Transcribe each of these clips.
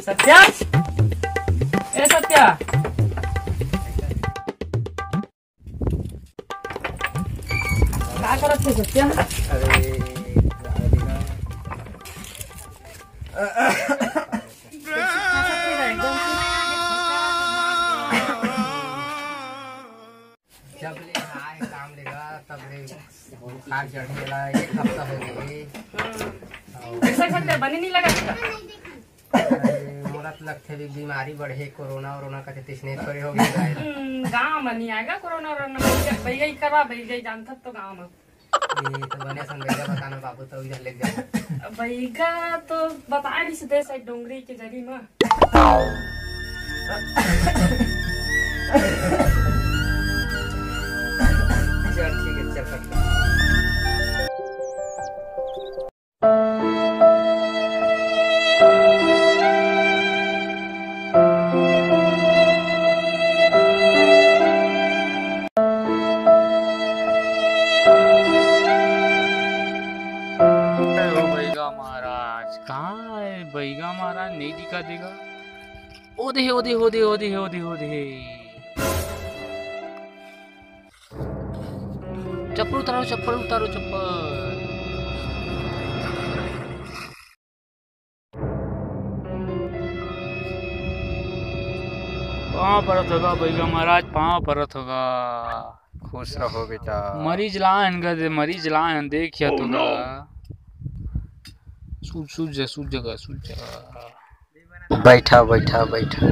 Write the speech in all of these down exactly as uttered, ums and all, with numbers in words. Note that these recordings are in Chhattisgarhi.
सत्या, ए सत्या, का करत हे सत्या? अरे, जब ले आए काम ले गा, तब ले बुखार चढ़े ला, एक हफ्ता हो गए। पैसा खर्चा बने नहीं लगा इसका। अरे, मोला तो लगथे भी बीमारी बढ़े, कोरोना वोरोना कथे, तइसने थोड़े हो गए। हम्म, गाँव में नहीं आएगा कोरोना वोरोना, बैगा, बैगा ही करवा, बैगा ही जानथस तो गाँव में। ये तो बने सन बैगा बताना बाबू, तो इधर ले जाओ। बैगा तो बता रही से दे साइड डोंगरी के जरी में। चल ठीक है, चल करते हैं। ओ बैगा महाराज, कहाँ है बैगा महाराज? नहीं दिखा देगा। ओ दे, ओ दे, ओ दे, ओ दे, ओ दे, ओ दे। चप्पल उतारो, चप्पल उतारो, चप्पल। पाँव परत होगा बैगा महाराज, पाँव परत होगा। खुश रहो बेटा। मरीज लायन गा दे, मरीज लायन, देखिया तो गा। सूझ, सूझ जा, सूझ जगा, सूझ जगा। बैठा, बैठा, बैठा।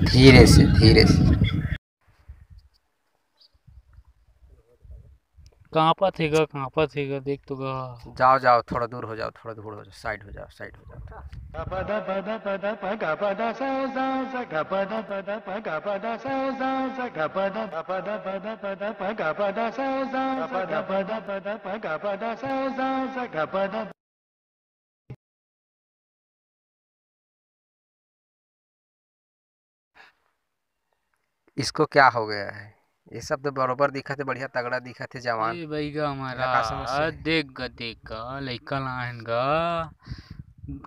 धीरे से, धीरे से। कांपत हे गा, कांपत हे गा, देख तो गा। जाओ, जाओ, थोड़ा दूर हो जाओ, थोड़ा दूर हो जाओ, साइड हो जाओ, साइड हो जाओ। इसको क्या हो गया है? ये सब तो बरोबर दिखत हे, बढ़िया तगड़ा दिखत हे, जवान। ए बइगा एला का समस्या महाराज, हे? देख गा, देख गा, लइका लाहन गा,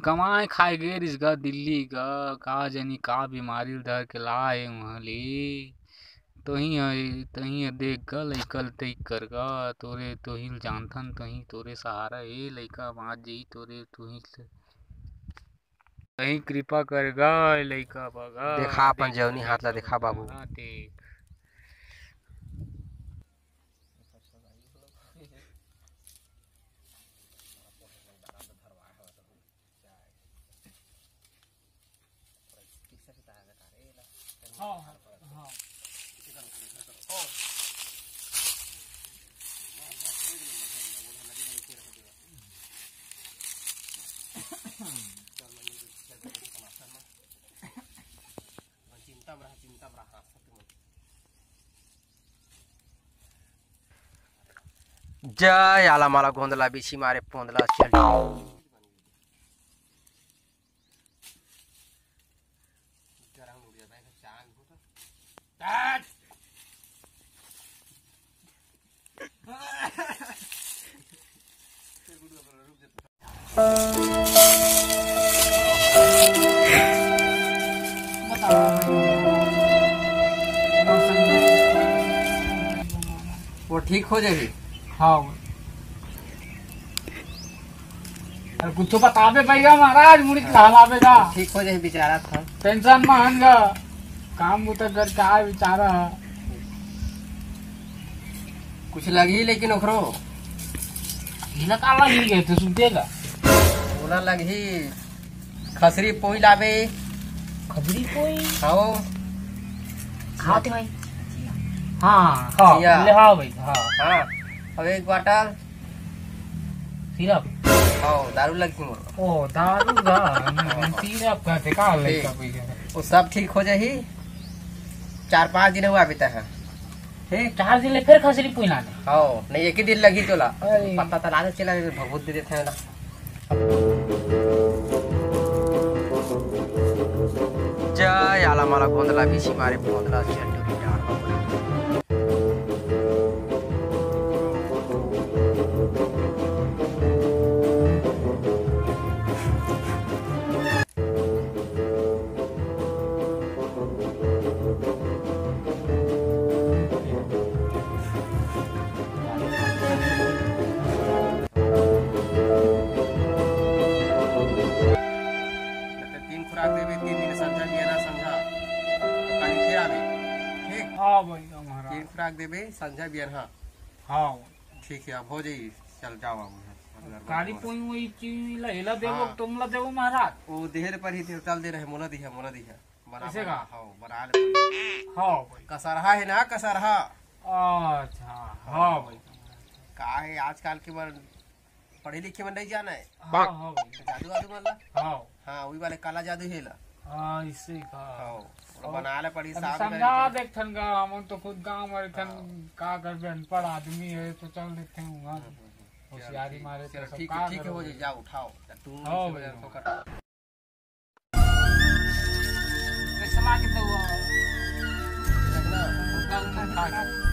कमाए खाए गे रिस गा दिल्ली गा, का जनी का बीमारी ल धर के लाए उहाँ ले। तोही ह, तोही ह देख गा, लइका ल तई कर गा, तोरे, तोही ल जानथन, तोही, तोरे सहारा ए लइका बाँच जही तोरे, तोही ल कहीं कृपा कर गा, लइका बगा। देखा अपन देख, जौनी हाथ ला देखा बाबू। हाँ, देख। हाँ, हाँ। जय आला माला गोंदला बिछी मारे पोंदला चल। वो ठीक हो जाही। हाँ। अरे कुछ तो बताबे भैया महाराज, मुड़ी के हलाबे गा। ठीक हो जाही बेचारा था। टेंशन में हन गा। काम बुता करके आए बेचारा। कुछ लगही लेकिन ओकरो। इला का लगही गए थे सुनते गा। ओला लगही खसरी पोई लाबे। खसरी पोई? हाँ। खाते भाई। हाँ, हाँ, जिया। ले हाँ भाई, हाँ। हाँ। अब एक बाटल। सिरप? हाँ, दारू लगही मोर। ओ, दारू गा। सिरप कहते का ठीक। लइका पी के? वो सब ठीक हो जाही। चार पाँच दिन हुआ अभी तक। ठीक, चार दिन ले फिर खसरी पुइना ने। हाँ, नहीं, एक ही दिन लगही तोला। अरे। पता तो लागे चला, भभूत दे देते हैं ना। जय आला माला गोंदला बिछी मारे पोंदला चड्डू की डांड। देबे संझा बियनहा। हाँ। ठीक है, अब हो जाई, चल जाओ अब। काली पोई वही चीज ला, एला देबो, हाँ। तुम ला देबो महाराज। वो देहे ले परही, तेल चल दे रहे, मोला दिहा, मोला दिहा। बना, कैसे बना, का? हाँ, बना ले। हाँ भाई। कसरहा है ना, कसरहा। अच्छा, हाँ भाई। का है, आजकल के मन पढ़े लिखे मन नहीं जाना है। हाँ, हाँ भाई। जादू वादू मन ला? हाँ। हाँ, वही वाले काला जादू है ला। हाँ, इससे का। हाँ, वो बना ले पड़ी, अभी साफ समझा करके। देख ठन गा, हमन तो खुद गाँव में ठन हाँ। का करबे, अनपढ़ आदमी है तो चल देते हैं वहाँ। हम्म, हम्म, हम्म। होशियारी चल, मारे तो चल, सब ठीक है, का ठीक है, हो करोगे? जाए, जाओ, उठाओ। तू हाँ से भाई, बजा हाँ। तो कर। कैसे मार के तो वो रखना। उनका, उनका खा के।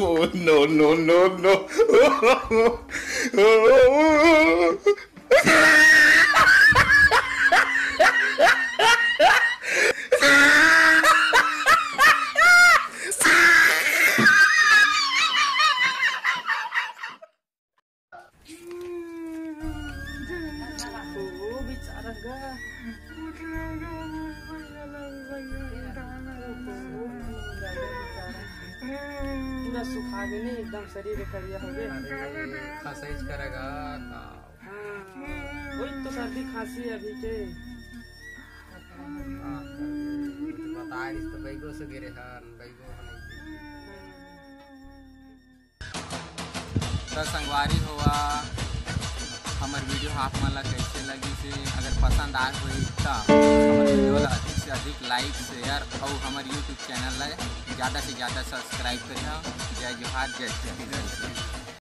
Oh, no, no, no, no. ओ बेचारा गा। पूरा सुखा गे नहीं, एकदम शरीर करिया हो गे। अरे, खसैच करेगा, का? हाँ, वही तो सर्दी खांसी है अभी के। का करबे? बता रही तो बैगो से गिरे हन, बैगो हन। त संगवारी होवा, हमर वीडियो आप मन ला कैसे लगी से, अगर पसंद आए होई त हमर वीडियो ला अधिक से अधिक लाइक, शेयर अउ हमर YouTube चैनल ला ज्यादा से ज्यादा सब्सक्राइब करिहा। जय जोहार, जय छत्तीसगढ़।